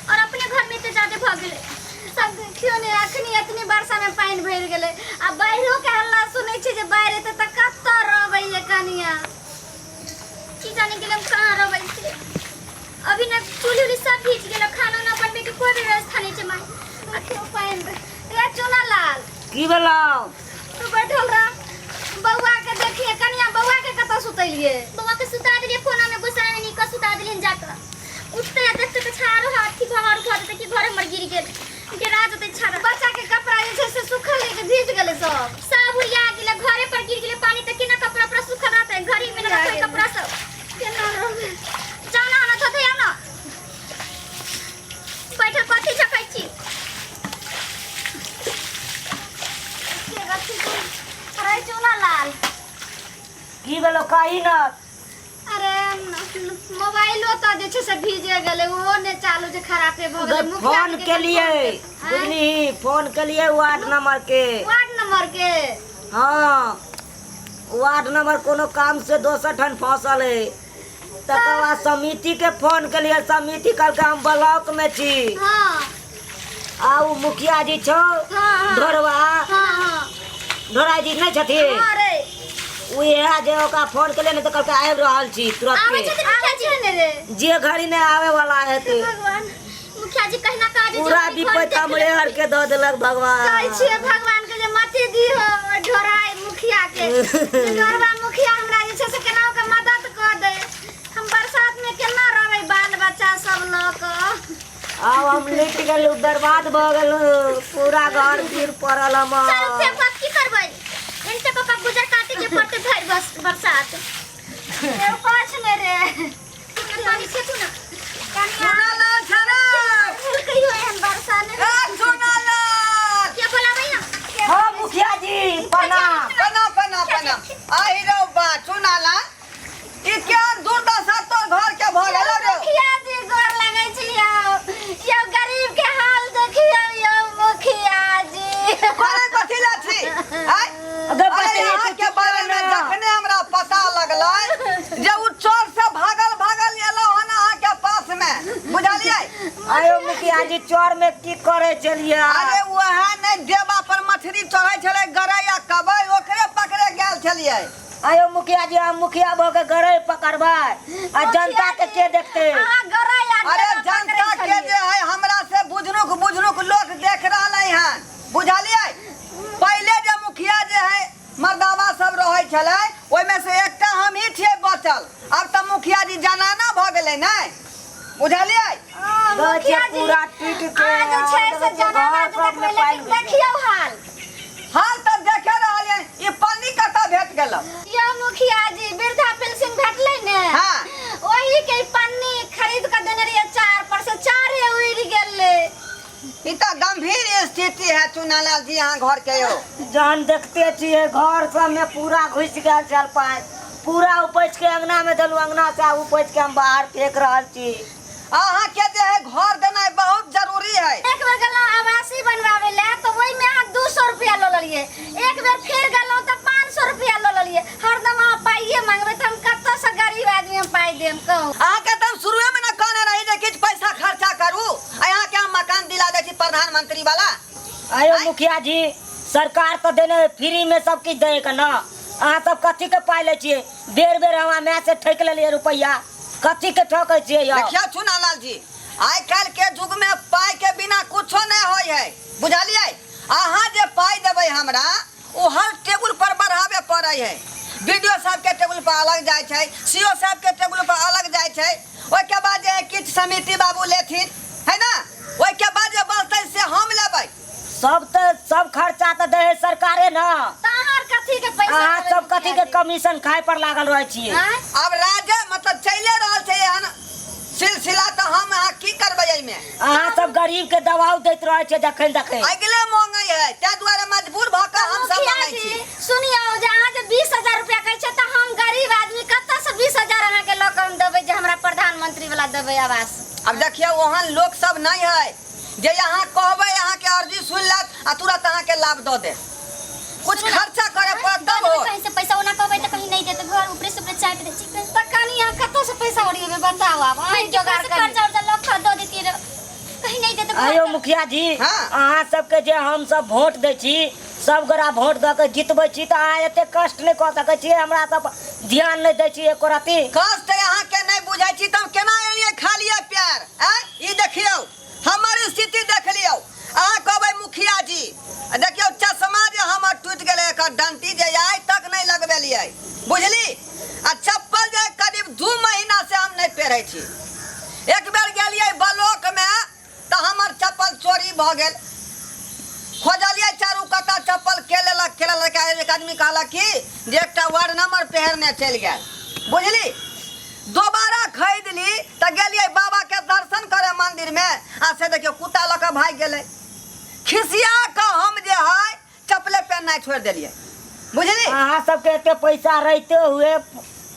और अपने घर में एते ज्यादा भऽ गेलै। सब देखियो ने, अखनी एतनी वर्षा में पानि भरि गेलै आ बाढ़ियो के हल्ला सुनै छी जे बाढ़ि एतै तऽ कतऽ रहबै ये कनिया? की जाने गेलै हम कहाँ रहबै से। अभी ने चूल्ही उल्ही सब भीज गेल, खाना उना बनबै के कोई भी व्यवस्था नहीं छै माय। अखनो पानि रे। चुना लाल, की भेलौ? तू बैठल रह, बौआ के देखिए। कनिया, बौआ के कतऽ सुतैलिए? बौआ के सुता देलिए कोना में, गुस्सा में निकल सुता देलिए जाकर। उठते आ देखते तऽ छाड़ो हाथी भवार उठा देते कि घर हमर गिर गेल, गिरा जेतै छाड़ा। बच्चा के कपड़ा जे छै से सुखल नहि छै, भीज गेलै सब। सब उड़िया गेलै, घरे पर गिर गेलै पानी, तऽ केना कपड़ा पूरा सुखल रहतै? घड़ी में ना रखबै कपड़ा सब। केना रहबै? जाओ ना, ना धोते आओ ना। बैठल कथी झकै छी? के गथी छै? अरे चुना लाल, की भेलौ? कही न। अरे, मोबाइलो तऽ जे छै से भीजे गेलै, ओहो नहि चालू छै, खराबे भऽ गेलै। मुखिया फोन जी के केलिए, बुझली? फोन केलिए वार्ड नंबर के। वार्ड नंबर के? हाँ, वार्ड नंबर कोनो काम से दोसर ठान फंसल है। तकर बाद समिति के फोन केलिए, समिति कहलकै हम ब्लॉक में छी। आ उ मुखिया जी छौ। हाँ, हाँ। ढोरवा। हाँ हाँ ढोरा जी नहि छथिन? हाँ रे। ओ इएह जे ओकरा फोन केलिए ने तऽ कहलकै आबि रहल छी आबै तुरन्ते। छथिन आबै मुखिया जी? छै ने रे? जे घड़ी नहि आबे वाला हेतै। भगवान! मुखिया जी कहिना काज पूरा विपत्ति हमरे आर के दऽ देलक कहै भगवान। छियै भगवान के जे मति दिहो ओहि ढोराइ मुखिया के, जे ढोरबा मुखिया हमरा जे छै से केनाहु के मदद कऽ दे। हम बरसात में केना रहबै बाल बच्चा सब लऽ कऽ? आब हम लुटि गेलहुँ, बर्बाद भऽ गेलहुँ, पूरा घर गिर पड़ल चल हमर। फेर अब की करबै? एनते कऽ कऽ गुजर काटे के पड़तै भरि बस बरसात। एगो पाछ ने रे। पानी फेंकू ना। कनिया, सोनालाल छाड़ा। कहियो एहन वर्षा नहि। ए सोनालाल! के बोलाबै ना? हाँ मुखिया जी, प्रणाम। प्रणाम, प्रणाम, प्रणाम। आहि रौ बा सोनालाल, ई केहन दुर्दशा तोर घर के भऽ गेल रे? मुखिया जी, गोर लगै छी यौ। यौ, गरीब के हाल देखियौ यौ मुखिया जी। करे कथी ला छी आय? अगर अरे, बतेलियै यहाँ तऽ के बारे में जखने हमरा पता लगलै जे उ चोर से भागल भागल एलौ हन अहाँ के पास में, बुझलियै? आयो मुखिया जी, चोर में की करे छलियै? अरे, वएह नहि देबा पर मछली चढ़ै छलै, गरई आ कबई, ओकरे पकड़े गेल छलियै। आयो मुखिया जी, हम मुखिया भऽ के गरई पकड़बै आ जनता के के देखते? अहाँ गरई आ अरे, डेरा जनता पकड़ै के छलियै। जे है हमरा से बुझनुक बुझनुक लोक देख रहलै हन, बुझलियै? पहिले जे मुखिया जे है मर्दावा सब रहै छलै, ओहिमे से एकटा हम ही छियै बचल। आब तऽ मुखिया जी जनाना भऽ गेलै ने, बुझलियै? हँ, देखै छियै मुखिया जी, पूरा टूटि के अहाँ जे छै आ से देखै छियै जनाना घर जे सबमे देखबै, पानि लेकिन घुसि गेल। देखियौ हाल। हाल तऽ देखे रहलियै, ई पन्नी कतऽ भेट गेल? यौ मुखिया जी, वृद्धा पेंशन भेटलै ने? हाँ। ओही के ई पन्नी खरीद के देने रहियै चार पर से चारे उड़ि गेलै। ई तऽ गंभीर स्थिति है चुनालाल जी अहाँ घर के यौ। जहन देखते छियै घर सबमे पूरा घुसि गेल छल पानि, पूरा उपैछ के अंगना मे देलहुँ, अंगना से आब उपैछ के हम बाहर फेंक रहल छी। अहाँ के जे है घर देनाइ बहुत जरूरी है। एक बेर गेलहुँ आवासीय बनवावे ले तऽ ओहिमे अहाँ 200 रुपया लऽ लेलियै, एक बेर फेर गेलहुँ तऽ 500 रुपया लऽ लेलियै। हरदम अहाँ पाइए मांगबै तऽ हम कतऽसँ गरीब आदमी हम पाइ देब, कहू? अहाँके तऽ हम शुरुए में ने कहने रही जे किछु पैसा खर्चा करू आ अहाँके हम मकान दिला दै छी प्रधानमंत्री वाला। आयो मुखिया जी, सरकार तऽ देने फ्री में सब किछु दै के न, अहाँ सब कथी के पाइ लै छियै? बेर बेर हमरा माय से ठकि लेलियै रुपैआ, कथी के ठकै छियै यौ? देखियौ चुनालाल जी, आइ काल्हि के युग में पाइ के बिना कुछो नहि होइ है, बुझलियै? अहाँ जे पाइ देबै हमरा, ओ हर टेबुल पर बढ़ाबे पड़ै है। वीडियो साहब के टेबुल पर अलग जाइ छै, सी ओ साहब के टेबुल पर अलग जाइ छै, ओहिके बाद जे है किछु समिति बाबू लेथिन है ना, ओहिके बाद जे बचतै से हम लेबै। सब तऽ सब खर्चा तऽ दै है सरकारे न। तऽ अहाँ आर कथी के पैसा अहाँ लेबै सब कथी के मुखिया जी? कमीशन खाय पर लागल रहै छियै? आँय? आब राजे मतलब चलिए रहल छै एहन सिलसिला, तऽ हम अहाँ की करबै एहिमे? अहाँ सब गरीब के दबाव दैत रहै छियै जखन तखन। अगिले मांगै है, ताहि दुआरे मजबूर भऽ कऽ हम सब मुखिया मांगै जी, छी। सुनियौ, जे अहाँ जे 20,000 रुपया कहै छियै तऽ हम गरीब आदमी कतऽसँ 20,000 अहाँके लऽ कऽ हम देबै जे हमरा प्रधानमंत्री वाला देबै आवास? आब देखियौ, ओहन लोक सब नहि है जे अहाँ कहबै, अहाँके अर्जी सुनि लेत आ तुरंत अहाँके लाभ दऽ देत। कुछ खर्चा करे पड़त तब देबै होत। कहीं से पैसा, ओना कहबै तऽ कहीं नहीं देते, घर ऊपरे से ऊपरे चाटि दै छै। तऽ कनि अहाँ कतऽसँ पैसा ओरिएबै, बताउ आब अहीं जोगाड़ करियौ। कर्जा उर्जा लऽ कऽ दऽ देतियै रऽ। आयो मुखिया जी, हाँ। अहाँ सबके जे हम सब वोट दै छी, सब गोरा वोट दऽ के जितबै छी, तऽ अहाँ एते कष्ट नहि कऽ सकै छी, हमरा सब ध्यान नहि दै छी एको रत्ती। कष्ट अहाँके नहि बुझै छी तऽ हम केना एलियै खालिए प्यार? आँय, ई देखियौ हमर स्थिति देख लियौ। अहाँ कहबै मुखिया जी, आ देखियौ चश्मा जे हमर टूटि गेलै, एकर डंटी जे आइ तक नहि लगबेलियै, बुझली? आ चप्पल जे करीब 2 महीना से हम नहि पहिरै छी। एक बेर गेलियै ब्लॉकमे तऽ हमर चप्पल चोरी भऽ गेल। खोजलियै चारू कत्ता चप्पल के लेलक, के लेलक। एक आदमी कहलक कि जे एकटा वार्ड नंबर पहिरने चलि गेल, बुझली? दोबारा खरीदली तऽ गेलियै बाबा के दर्शन करे मंदिर में, आ से देखियौ कुत्ता लऽ कऽ भागि गेलै। खिसिया कऽ हम जे है चप्पले पहिननाइ छोड़ि देलियै, बुझली? अहाँ सबके एते पैसा रहिते हुए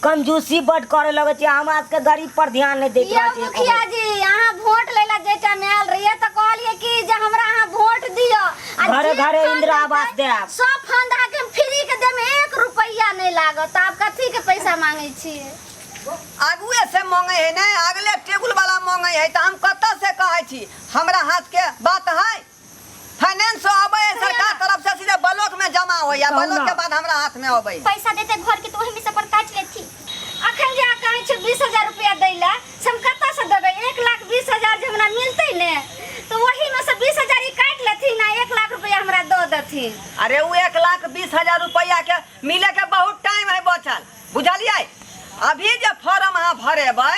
कंजूसी बड करे लगे छी, हमरा सबके गरीब पर ध्यान नहीं दैत यौ रहै छी। मुखिया जी, अहाँ वोट लै ला जे टाइम आयल रहियै तऽ कहलियै कि जे हमरा अहाँ वोट दिअ आ घरे जे घरे फंड इंदिरा देतै, आवास देब। सब फंड अहाँके हम फ्री के देब, 1 रुपैआ नहि लागत। आब कथी के पैसा मांगै छियै? आगुए से मांगे है नहीं, अगले टेबुल वाला मांगे है, तऽ हम कतऽ से कहै छी? हमरा हाथ के बात है। फाइनेंस आबै है सरकार तरफ से, सीधे ब्लॉक में जमा होइया, कहू ब्लॉक ना। के बाद हमरा हाथ में अबै। पैसा देते घर के तो ओही में से अपन काटि लेथी। अखन जे अहाँ कहै छियै 20,000 रुपया दै लए, से हम कतऽ से देबै? 1,20,000 जे हमरा मिलतै ने, तऽ ओही में से 20,000 ई काटि लेथिन आ 1 लाख रुपया हमरा दऽ देथिन। अरे ओ 1,20,000 रुपया के मिले के बहुत टाइम है बचल, बुझलियै? अभी जे फॉर्म अहाँ भरेबै,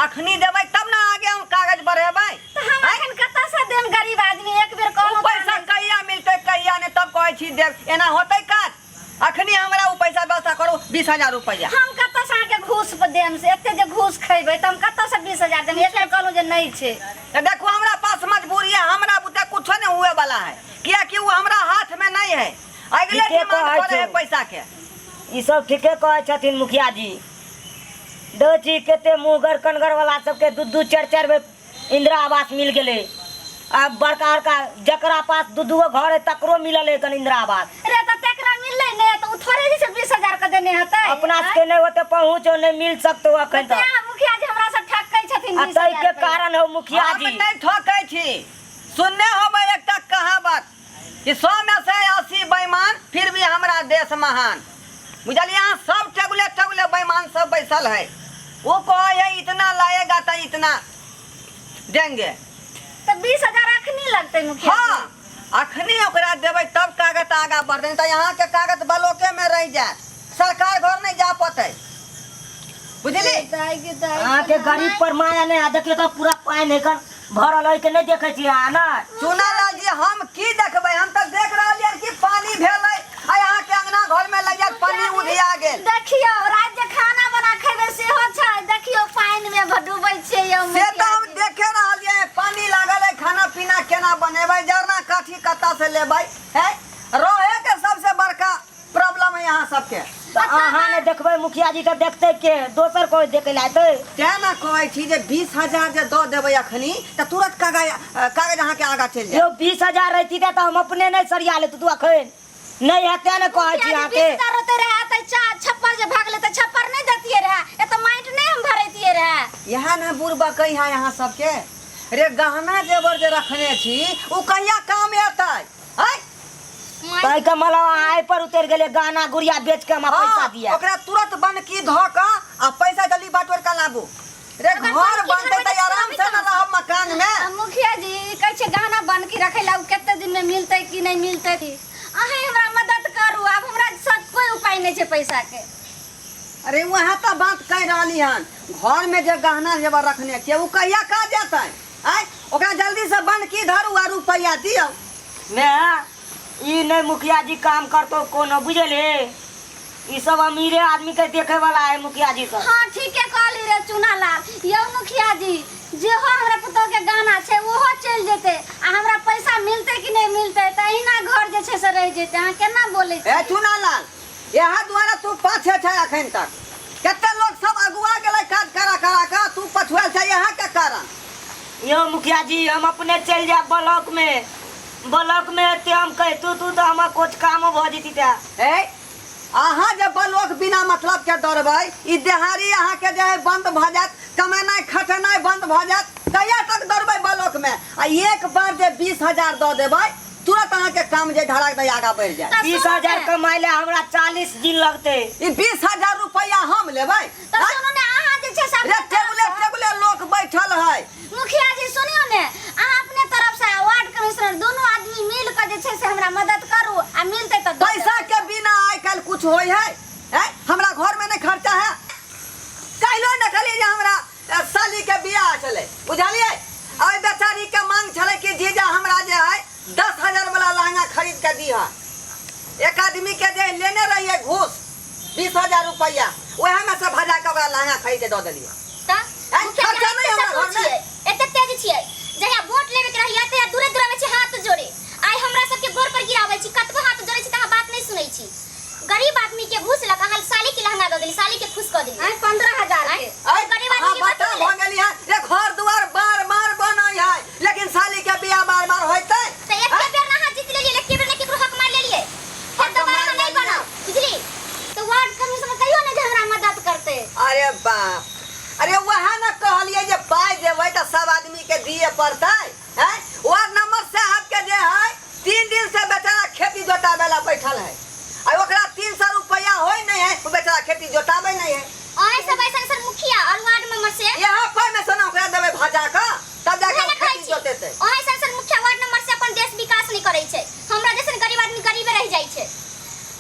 अखनी देबै तब ने आगे हम कागज बढ़ेबै। तऽ हम अखन कतऽ से देम? गरीब आदमी, एक बेर ओ कहलहुँ तऽ पैसा कहिया मिलतै कहिया नहि, तब कहै छी देब। एना होतै काज? अखनी हमरा ओ पैसा व्यवस्था करू, 20,000 रुपैआ। हम कतऽ से अहाँके घूस पर देम? से एते जे घूस खैबै तऽ हम कतऽ से 20,000 देम? एक बेर कहलहुँ जे नहि छै। तऽ देखू हमरा पास मजबूरी है, हमरा बुते कुछो नहीं हुए वाला है, कियाकि वो हमरा हाथ में नहीं है। अगले ठीके डिमांड कहै करे है छौ। पैसा के। ई सब ठीके कहै छथिन मुखिया जी। देखै छी कते मुँहगर कनगर वाला सबके 2 2 4 4 बेर इंदिरा आवास मिल गेलै। आ बड़का बड़का जकरा पास 2 2 गो घर है तकरो मिलल है कन इंदिरा आवास। रे तऽ तकरा मिललै ने तऽ ओ थोड़े जे छै 20,000 के देने हेतै। अपना सबके नहि ओते पहुँच नहि मिल सकतौ अखन तक। तें मुखिया जी हमरा सब ठकै छथिन आ 20,000 ताहिके रुपैआ। कारण हौ मुखिया हम जी। नहीं ठकै छी। सुनने होबै एकटा कहावत कि 100 में से 80 बेईमान, फिर भी हमरा देश महान। बुझलियै? अहाँ सब टगले टगले बेईमान सब बैसल है। वो कहै है इतना लाएगा तो इतना देंगे। तऽ 20,000 अखनी लगतै मुखिया जी? हाँ, अखनी ओकरा देबै तब कागज आगा बढ़तै, तऽ यहाँ के कागज ब्लॉके में रहि जायत, सरकार घर नहीं जा पतै, बुझली? दाइ के दाइ। अहाँके गरीब पर माया नहि है। देखियौ तऽ पूरा पानि एखन भरल है के नहि देखै छियै अहाँ? ने चुनालाल जी, हम की देखबै? हम तऽ देख रहलियै कि पानी भेलै आ यहाँ के अंगना घर में लग जायत पानी उधिया गेल। देखियौ राति जे खाना बना खेबै सेहो छै, देखियौ पानि में डूबै छियै यौ से मुखिया तऽ हम जी। देखे रहलियै पानी लागल है, खाना पीना केना बनेबै, जरना काठी कतऽ से लेबै? है रहे के सबसे बड़का प्रॉब्लम है यहाँ सबके। तऽ अहाँ नहि देखबै मुखिया जी तऽ देखतै के? दोसर कोइ देखै लए अयतै? तें ने कहै छी जे 20,000 जे दऽ देबै अखनी तऽ तुरंत कागज कागज अहाँके आगाँ चलि जायत। यौ 20,000 रहिती तऽ हम अपने नहि सरिया लेतु, तू अखन नहि हेतै ने कहै छी मुखिया जी, अहाँके। 20,000 होते रहे तऽ छप्पर जे भागलै तऽ छप्पर नहि दैतियै रहे, एतऽ माटि नहि हम भरैतियै रहे। इएह ने बुढ़बकै है अहाँ सबके। रे गहना जेवर जे रखने छी ओ कहिया काम एतै? आँय? ताहि के मतलब अहाँ एहि पर उतरि गेलियै, गहना गुड़िया बेच के हमरा पैसा हाँ, दिया। ओकरा तुरंत बनकी धऽ कऽ आ पैसा जल्दी बाटोर कऽ लाबू। रे अगर घर बनकी बनतै धरबै तऽ तऽ आराम से ने रहब मकान में। आ मुखिया जी, ई कहै छै गहना बनकी रखै ला, ओ कते दिन में मिलतै कि नहि मिलतै? अहें हमरा मदद करू, आब हमरा सब कोई उपाय नहि छै पैसा के। अरे वहाँ तऽ बात कहि रहली हन, घर में जे गहना जेवर रखने छियै ओ कहिया काज एतै? आँय, ओकरा जल्दी से बनकी धरू आ रुपैआ दियौ। ने ई नहि मुखिया जी काम करतो कोनो, बुझलियै? ई सब अमीरे आदमी के देखे वाला है मुखिया जी सब। हाँ ठीके कहली रे चुनालाल। यौ मुखिया जी, जेहो हमरा पुतोह के गहना छै ओहो चलि जेतै आ हमरा पैसा मिलतै कि नहि मिलतै तऽ अहिना घर जे छै से रहि जेतै। अहाँ केना बोलै ए छी? चुनालाल, इएह दुआरे तू पाछे छै अखन तक। कते लोक सब अगुआ गेलै काज करा करा कऽ, तू पछुआल छै इएह के कारण। यौ मुखिया जी, हम अपने चलि जायब ब्लॉक में, ब्लॉक में एते हम कहितू तू तऽ हमर कुछ कामो भऽ जेती तऽ। ए अहाँ जे ब्लॉक बिना मतलब के दौड़बै, ई देहारी अहाँके जे है बंद भऽ जायत, कमेनाइ खटेनाइ बंद भऽ जायत। कहिया तक दौड़बै ब्लॉक में? आ एक बार जे 20,000 दऽ देबै तुरंत अहाँके काम जे धड़ाक दे आगा बढ़ि जायत। तऽ बीस सुनू हजार ने, कमाइ लए हमरा 40 दिन लगतै। ई 20,000 रुपैआ हम लेबै? तऽ सुनू ने, अहाँ जे छै से रे अपने टेबुले तरफसँ- टेबुले लोक बैठल है। मुखिया जी सुनियो ने, अहाँ अपने तरफ से आ वार्ड कमिश्नर दोनों आदमी मिल के जे छै से हमरा मदद करू आ मिलतै तऽ दऽ देब। पैसा के बिना आइ काल्हि कुछ होइ है? हैं? हमरा घर में नहीं खर्चा है। काल्हिो ने कहलियै जे हमरा साली के बियाह छलै, बुझलियै? आ ओहि बेचारी के मांग छलै कि जीजा हमरा जे है 10,000 वाला लहंगा खरीद के दिह। एक आदमी के जे लेने रहियै घूस 20,000 रुपैआ, वएह में से भजा के ओकरा लहंगा खरीद के दऽ देलियै। तऽ आँय, मुखिया जी, खर्चा अहाँ नहि एते हमरा चतुर घरमे। छियै, एते तेज छियै, जहिया वोट लेबे के रहैया तहिया दूरे दूर आबै छी हाथ जोड़े। आइ हमरा सबके गोर पर गिराबै छी, कतबो हाथ जोड़ै छी तऽ अहाँ बात नहि सुनै छी। गरीब आदमी के घूस लऽ कऽ अहाँ साली के लहंगा दऽ देली, साली के खुश कऽ देली। आँय, 15,000 के। आँय, गरीब आदमी अहाँ के बता बतबै भऽ गेली हँ जे घर दुआर बार बार बनै है, लेकिन साली के बियाह बार बार होइतै? तऽ एके बेर ने अहाँ जीत लेलियै, एके बेर ने केकरो हक मारि लेलियै, फेर हक दोबारा मारि अहाँ नहि लेलियै। बनब, बुझली? तऽ वार्ड कमिश्नर कहियो नहि जे हमरा मदद करतै। अरे बाप, अरे वएह ने कहलियै जे पाइ देबै तऽ सब आदमी के दिए पड़तै। हैं? वार्ड नंबर साहब के जे है 3 दिन से बेचारा खेती जोताबै ला बैठल है, आ ओकरा 300 रुपया होय नहीं है, ओ बेचारा खेती जोताबै नहीं है। अहाँ सब ऐसा सर मुखिया और वार्ड मेंबर से यहाँ पाइ में से ना ओकरा देबै भजा कऽ, तब जाके उहे ओ ने कहै खेती छी। जोतेतै। अहाँ सब सर मुखिया वार्ड नंबर से अपन देश विकास नहीं करै छै, हमरा जैसन गरीब आदमी गरीबे रहि जाइ छै।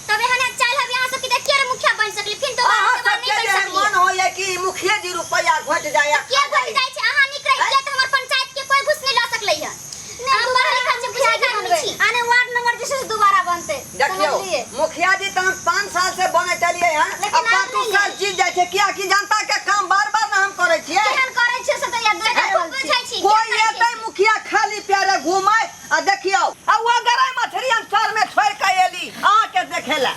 तब एहन चालि हबे अहाँ सबके देखिए रे मुखिया बनि सकली, फिर दोबारा अहाँ दोबारा सबके नहीं जे बनि सकली। मन होइए कि मुखिया जी रुपैआ घटि जाय, के घटि जाइ छै? अहाँ नीक रहि किया तऽ हमर पंचायत के कोई घुस नहीं लऽ सकलै हन। नहि, अहाँ दोबारा पढ़ल लिखल छी, मुखिया बुझै जी आदमी बनबै। छी। आने वार्ड नंबर जे छै से दोबारा बनतै। देखियौ समझलियै? मुखिया जी तऽ हम 5 साल से बनैत एलियै हन, लेकिन आ आब 5 नहि साल है। जीत जाइ छै, कियाकि जनता के काम बार बार ने हम करै छियै। केहन करै छियै से तऽ याद से देख तऽ रहल खूब छी। बुझै छी, कोई केहन करै एतै छियै। मुखिया खाली प्यारे घुमै आ देखियौ, आ ओ गरई मछली हम सर में छोड़ के एली अहाँके देखे ला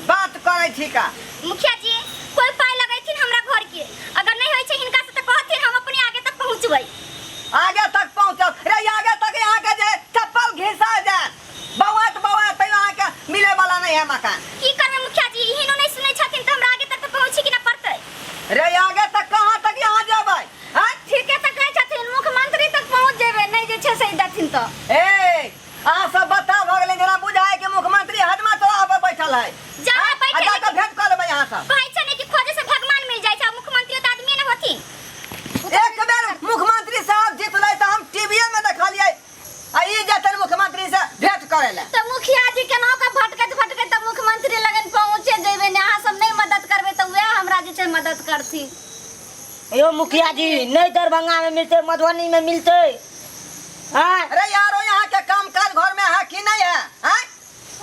बात करै छी का। मुखिया जी कोई पाई लगैथिन हमरा घर के, अगर नहीं होइ छै हिनका से तऽ कहथिन हम अपने आगे तक पहुँचबै। आगे तक पहुँचब रे, आगे तक यहाँ के जे चप्पल घिसा जायत बौआत बौआत, तैयो अहाँके मिले वाला नहीं है मकान। की करबै मुखिया जी, हिनो नहीं सुनै छथिन तऽ हमरा आगे तक तऽ पहुँची कि ना पड़तै। रे आगे तक कहाँ तक यहाँ जेबै? हैं? ठीके तऽ कहै छथिन, मुख्यमंत्री तक पहुँच जेबै, नहि जे छै से देथिन तऽ। ए अहाँ सब बता भऽ गेलै जेना बुझाय कि मुख्यमंत्री हजमा चौराहा पर बैठल है। जहाँ हैं? बैठे आ जाकऽ लेकिन भेंट कऽ लेबै अहाँ सब। कहै छै ने कि खोजे से भगवान मिल जाइ छै, आ मुख्यमंत्री तऽ आदमी ने होथिन। एक बेर मुख्यमंत्री साहब जीतलै तऽ हम टीवीए में देखलियै, आ ई जेतन मुख्यमंत्री से भेंट करै लए। तऽ मुखिया जी केना कऽ भटकैत भटकैत तऽ मुख्यमंत्री लगन पहुँचे जेबै ने, अहाँ सब नहि मदद करबै तऽ वएह हमरा जे छै मदद करथिन। यो मुखिया जी नहीं दरभंगा में मिलते, मधुबनी में मिलते। हाँ? अरे यारो यहाँ के काम काज घर में है कि नहीं है? हाँ?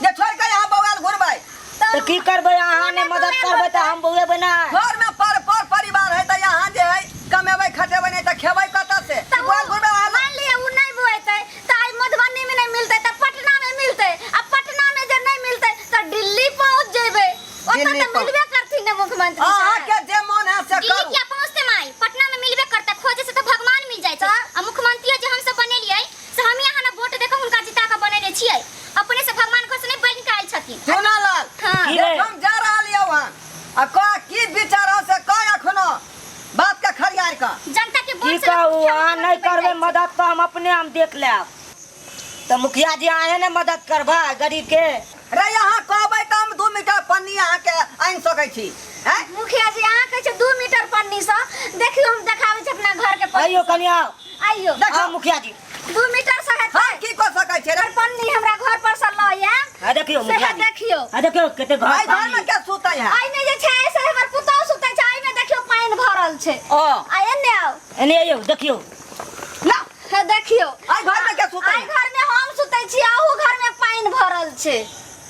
जे छोड़ के यहाँ बौआल घुरबै। तऽ की करबै, अहाँ नहि मदद करबै तऽ हम बौएबै ना। घर में पर पर परिवार है तऽ यहाँ जे है कमेबै खटेबै नहीं तऽ खेबै कतऽ से? तऽ बौआल घुरबै अहाँ मान लिअ उ नहि बौएतै तऽ आइ मधुबनी में नहि मिलतै तऽ पटना में मिलतै, आ पटना में जे नहि मिलतै तऽ दिल्ली पहुँच जेबै, ओतऽ दिल्ली तऽ पहुँच- मिलबे करथिन ने मुख्यमंत्री अहाँ साहब। के जे मन है से दिल्ली करू। किया पहुँचते माई, पटना में मिलबे करतै, खोजे से तऽ भगवान मिल जाइ छै। आ मुख्यमंत्री जे हमसब बनेलियै से हम यहाँ ने वोट देके हुनका जिता के बनेने छियै, अपने से भगवान घर से नहीं बनि के आयल छथिन। चुना लाल, हाँ। की रे? हम जा रहल यौ वहाँ, आ कह की विचार हो से कह अखनो बात के खरियार के। जनता के की वोट से कहू, अहाँ मुख्यमंत्री नहीं बनि करबै जाइ छै। मदद तऽ हम अपने हम देख लेब। तऽ मुखिया जी अहें ने मदद करबै गरीब के? रे यहाँ कहबै तऽ हम 2 मीटर पन्नी अहाँके आनि सकै छी। हैं? मुखिया जी अहाँ कहै छै 2 मीटर पन्नी सँ, देखियौ हम देखाबै छी अपना घर के पन्नी आइयो सँ। कनिया। आइयो। देखो। हाँ, मुखिया जी। 2 मीटर सँ हेतै। हम की कऽ सकै छियै रे? पन्नी हमरा घर पर सँ लऽ आयब। हाँ, देखियौ से मुखिया जी। देखियौ। हाँ, देखियौ कते घर एहि घर पानी। में के सुतै है? एहिमे जे छै से हमर पुतहु सुतै छै, एहिमे देखियौ पानि भरल छै। ओ। आ एने आउ। एने आइयौ, देखियौ। ना। हे देखियौ। एहि घर में के सुतै एहि है? घर में हम सुतै छी, अहू घर में पानि भरल छै।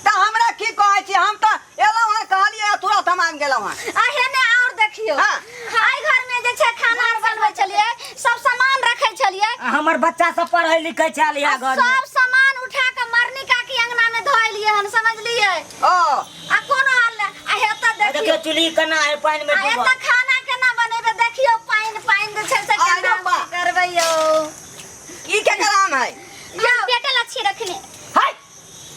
तऽ हमरा की कहै छी, हम तऽ एलहुँ हन कहलियै तुरंत हम आबि गेलहुँ हन। आ हेने आओर देखियौ। हाँ। एहि घर में जे छै खाना आर बनबै छलियै, सब सामान रखै छलियै। आ हमर बच्चा सब पढ़ै लिखै छल इएह घर में। सब सामान उठा के मरनी काकी अंगना में धऽ एलियै हन, समझलियै? ओ। आ कोनो हाल नहि। आ हेतऽ आ देखियौ। देखियौ चूल्ही केना है पानि में आ डूबल। एतऽ खाना केना बनेबै देखियौ, पानि पानि जे छै से आ केना रब्बा। करबै यौ। ई केकर आम है? हम बेटा ला छियै रखने। है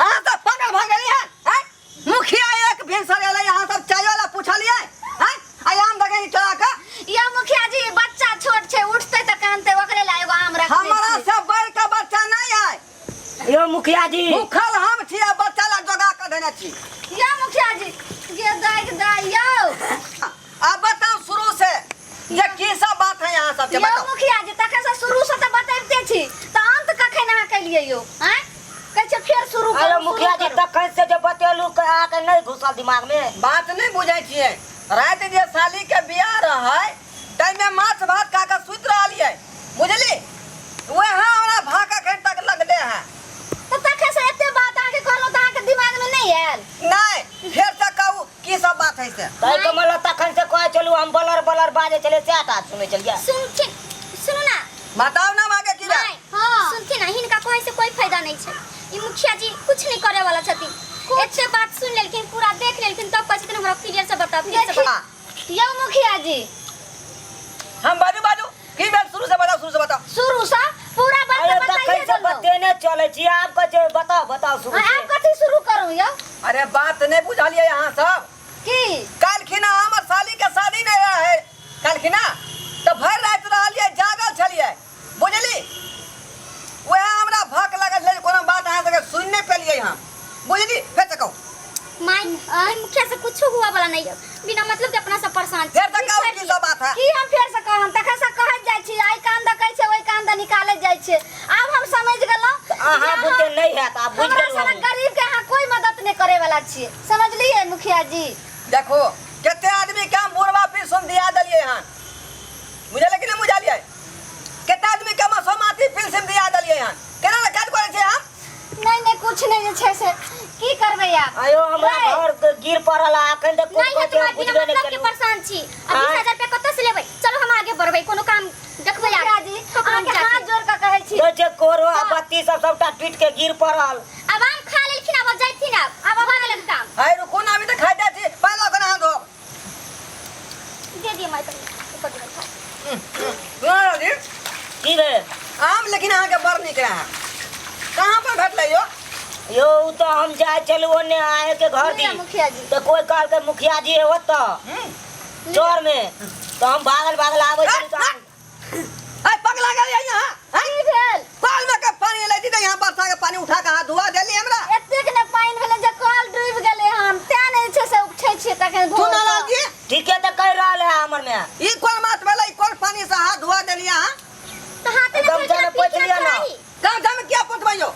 अहाँ सब पागल भऽ गेलियै हन? हैं? मुखिया एक भिनसर एलै, अहाँ सब चायो ला पूछलियै? हैं? आ आम दगे चोरा के? यौ मुखिया जी बच्चा छोट छै, उठतै तऽ कानतै, ओकरे ला एगो आम रखने हमरा छियै। से मुखिया जी। भूखल हम छी आ बच्चा ला जोगा कऽ देने छी। यौ मुखिया जी, गे दाइ के दाइ यौ। अब बताओ शुरू से जे की सब बात है यहाँ सबके यौ बताओ। मुखिया जी, तखन से शुरू से तऽ बतैबते छी, तऽ अंत कखन अहाँ केलियै यौ? आँय, कहै छै फेर शुरू अरे करू, मुखिया शुरू जी, करू। तखन से जे बतेलू के अहाँके नहि घुसल दिमाग में। बात नहीं बुझै छियै, राति जे साली के बियाह रहै ताहिमे माछ भात खा कऽ सुति रहलियै, बुझली? वएह हमरा भाक एखन तक लगले है। तऽ तखन से एते बात अहाँके कहलहुँ तऽ अहाँके दिमाग में नहि आयल? नहीं, फेर से कहू की सब बात है से। तै के मतलब तखन से कहै छलू हम बलर बलर बाजै छलियै, सएह टा सुनै छलियै। सुनथिन, सुनू ना। बताउ ना मागे की बात। माय, हाँ। सुनथिन ना, हिनका कहै से कोई फायदा नहीं छै। ई मुखिया जी कुछ नहीं करे वाला छथिन। एते बात सुन लेलखिन, पूरा देख लेलखिन, तब कहै छथिन हमरा क्लियर से बताउ, क्लियर से बताउ। यौ मुखिया जी। हम बाजू बाजू की भेल, शुरू से बताओ, शुरू से बताओ। शुरू से पूरा बात अरे बताइए तखन से देलहुँ। बतेने चलै छी, आब कहै छै बताओ बताओ शुरू हाँ, से। आब कथी शुरू करू यौ? अरे बात नहीं बुझलियै अहाँ सब। की? काल्हिखिना हमर साली के शादी नहीं रहे काल्हिखिना, तऽ भरि राति रहलियै, जागल छलियै, बुझली? वएह हमरा भक लगल छलै, कोनो बात अहाँ सबके सुनि नहि पेलियै हम, बुझली? फेर से कहू। माय, आई मुखिया से कुछ हुआ वाला नहीं है, बिना मतलब के अपना सब परेशान छी। फेर से कहू की सब बात है। की हम फेर से कहब? तखन से कहैत जाइ छी, आइ कान दऽ कहै छै, ओहि कान दऽ निकालैत जाइ छै। आब हम समझ गेलहुँ तऽ अहाँ जे अहाँ बुते नहि हैत, आब बुझि हमरा गेलहुँ सनक हमहूँ। गरीब के अहाँ कोई मदद नहि करे वाला छियै, समझलियै मुखिया जी? देखो कते आदमी के हम बुढ़वा पेंशन दिया देलियै हन, बुझलियै कि नहि बुझलियै? कते आदमी के हम असोमाती पेंशन दिया देलियै हन, केना ने काज करै छियै हम? नहीं नहीं, कुछ नहीं जे छै से की करबै आब? आयो हमरा रे। घर के गिर पड़ल आ एखन तक कोन नहीं है कहै छै हम तुम्हारे बिना बुझबे नहि मतलब के केलहुँ। परेशान छी। आ आँय? 20,000 रुपया कतऽ से लेबै? चलो हम आगे बढ़बै, कोनो काम देखबै आगे। मुखिया जी, ककरो अहाँके जाके। हाथ जोड़ कऽ कहै छी। देखै छियै कोरो आ बत्ती सब सबटा टूटि के गिर पड़ल। आब आम खा लेलखिन, आब जाइथिन, आब आब भऽ गेलनि काम। हाय रुकू ना, अभी तऽ खाइ जाइ छी, पहिले ओकरा हाथ धोब। दे दिअ माय तनी, ऊपर दिअ खा। ना जी। की भेल? आम लेकिन अहाँके बड़ नीक रहए, कहाँ पर भेटलै यौ? यौ उ तऽ हम जाइ छलहुँ ओन्ने अहाँके घर लिअ दिस, मुखिया जी। तऽ कोइ कहलकै मुखिया जी है ओतऽ चौर में, तऽ हम भागल भागल आबै छलहुँ तऽ अरे पगला गेलियै यहाँ? हैं? की भेल? कल में के पानी एलै तऽ यहाँ बरसा के पानी उठा के हाथ धुआ देली हमरा। एतेक ने पानि भेलै जे कल डूबि गेलै हन, तें ने जे छै से उठै छियै तखन भोर सुनल कऽ। जी? ठीके तऽ कहि रहल है हमर में। ई कोन बात भेलै? ई कोन पानी से हाथ धुआ देली अहाँ? तऽ हाथे ने गमछा में धोइ के पोछि लिअ ना। चाही। गमछा में किया पोछबै यौ?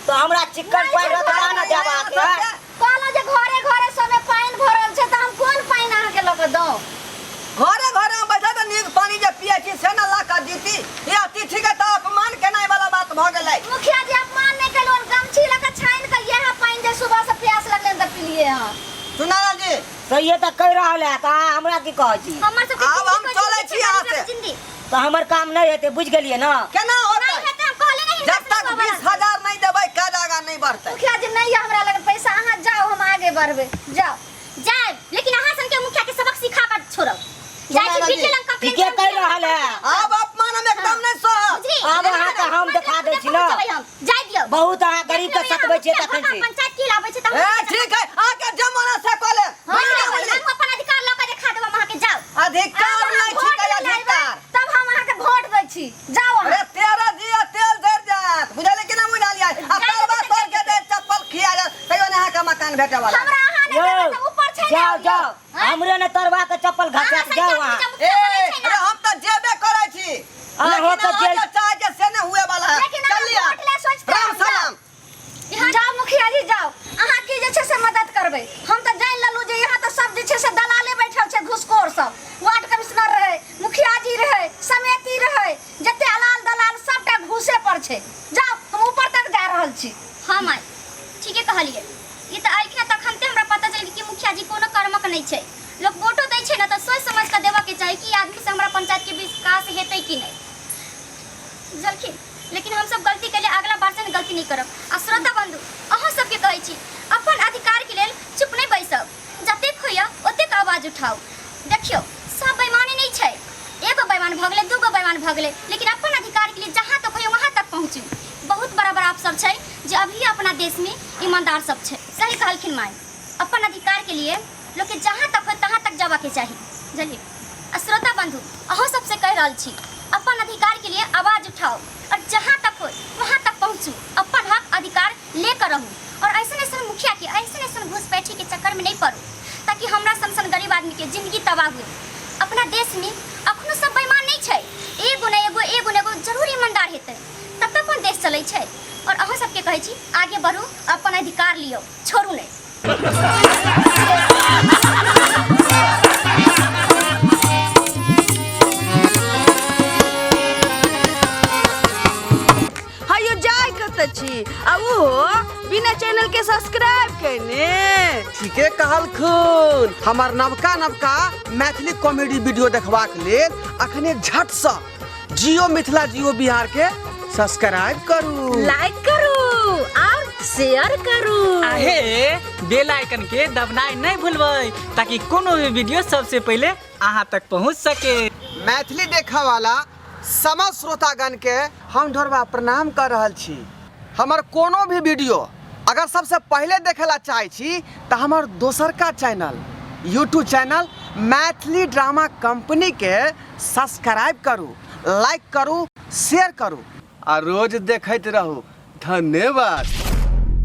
तऽ हमरा चिक्कन पानि रहत तऽ ने जायब अहाँके। कहलहुँ जे घरे घरे सबमे पानि भरल छै, तऽ हम कोन पानि अहाँके लऽ कऽ दौं? घरे घरे हम बैठल तऽ नीक पानि जे पियै छी से ने लऽ कऽ जीती। ई अतिथि के तऽ अपमान केनाइ वाला बात भऽ गेलै। मुखिया जी, अपमान नहि केलहुँ, गमछी लऽ कऽ छानि कऽ इएह पानि जे सुबह से प्यास लगलै तऽ पिलियै हँ। सुनाराम जी। सहिए तऽ कहि रहल है, तऽ अहाँ हमरा की कहै छी? हमर सबके आब हम जिंदगी चलै छी यहाँ से। जिंदगी। तऽ हमर काम नहि हेतै, बुझि गेलियै ने? केना होतै? नहि हेतै, हम कहले नहि जब तक 20,000 नहि देबै काज आगाँ नहि बढ़तै। मुखिया जी, नहि यऽ हमरा लग पैसा, अहाँ जाउ, हम आगे बढ़बै, जाउ। जायब, लेकिन अहाँ सन के मुखिया के सबक सिखा कर छोड़ब। जाइ छी सुनाराम जी, बीटे लंग कंप्लेन ठीके कहि रहल है। आब अपमान हम एकदम नहि सहब। बुझली? आब अहाँके हम देखा दै छी ने। जाय दियौ। बहुत अहाँ गरीब के सतबै छियै तखन से। पंचायत की लाबै छै तऽ ए ठीक है, अहाँके जमाना से कऽ लेब। हाँ, हम अपन अधिकार लऽ के देखा देब हम अहाँके, जाउ। अधिकार आब नहि अहाँ छिकै वोट नहि लेबै, अधिकार। तब हम अहाँके वोट दै छी, जाउ अहाँ। अरे 13 जी आ तेल जरि जायत, बुझलियै कि नहि बुझलियै? आ तलवा तोड़ के दे चप्पल खिया जायत, तैयो नहि अहाँके मकान भेटै वाला। हमरा अहाँ नहि यौ देबै तऽ ऊपर छै ने जाउ यौ। जाउ, हमरे ने तरवा के चप्पल घसा के जाउ अहाँ। ए अरे हम तऽ जेबे करै छी, अहाँ लेकिन तऽ अहाँ जेल- जे चाहै छियै से नहि हुए वाला है। लेकिन अहाँ चलिए। वोट लए सोचिते राम हम जाउ। सलाम। जाउ मुखिया जी जाउ, अहाँ की जे छै से मदद करबै। हम तऽ जानि लेलहुँ जे यहाँ तऽ सब जे छै से दलाले बैठल छै, घुसखोर सब। वार्ड कमिश्नर रहै, मुखिया जी रहै, समिति रहै, जते अलाल दलाल सबटा घूसे पर छै। जाउ, हम ऊपर तक जा रहल छी। हाँ माय, ठीके कहलियै। ई तऽ एलखिन तखनते हमरा पता चलि गेल कि मुखिया जी कोनो कर्मक नहि छै। लोक वोटो दै छै ने तऽ सोचि समझि कऽ देबऽके चाही कि ई आदमीसँ हमरा पंचायतके विकास हेतै कि नहि, बुझलखिन? लेकिन हमसब गलती केलियै, अगला बार से गलती नहि करब। आ श्रोता बंधु, अहाँ सबके कहै छी, अपन अधिकारके लेल चुप नहि बैसब, जतेक होइए ओतेक आवाज उठाउ। देखियौ, सब बेईमानी नहि छै, एगो बेईमान भऽ गेलै, दूगो बेईमान भऽ गेलै, लेकिन अपन अधिकारके लिए जहाँ तक होइए वहाँ तक पहुँचू। बहुत बड़ा बड़ा अफसर छै जे अभी अपना देशमे ईमानदार सब छै। सही कहलखिन माय, अपन अधिकारके लिए लोकके जहाँ तक होय तहाँ तक जबाके चाही, बुझलियै? आ श्रोता बंधु, अहूँ सबसे कहि रहल छी, अपन अधिकारके लिए आवाज उठाउ और जहाँ तक होय वहाँ तक पहुँचू। करहु और ऐसन ऐसन मुखिया के ऐसन ऐसन घुसपैठी के चक्कर में नहीं पड़ू ताकि हमरा सन सन गरीब आदमी के जिंदगी तबाह हुए। अपना देश में अखनो सब बेईमान नहीं छै, एगो ने एगो एगो ने एगो जरूर ईमानदार हेतै तब तऽ अपन देश चलै छै। और अहाँ सबके कहै छी आगे बढ़ू, अपन अधिकार लियौ, छोड़ू नहीं। हयो जाय कतऽ छी आ ओहो बिना चैनल के सब्सक्राइब केने? ठीके कहलखुन। हमर नवका नवका मैथिली कॉमेडी वीडियो देखबाक लेल अखने झटसँ जियो मिथिला जियो बिहार के सब्सक्राइब करू, लाइक करू और शेयर करू। आहे बेल आइकन के दबनाइ नहीं भूलबै ताकि कोनो भी वीडियो सबसे पहले अहाँ तक पहुँच सके। मैथिली देखऽ वाला समस्त श्रोतागण के हम ढोरबा प्रणाम कर रहल छी। हमर कोनो भी वीडियो अगर सबसे पहले देखे ला चाहे छी तऽ हमर दोसरका channel YouTube channel Maithili drama company के सब्सक्राइब करू, लाइक करू, शेयर करू आ रोज देखैत रहू। धन्यवाद।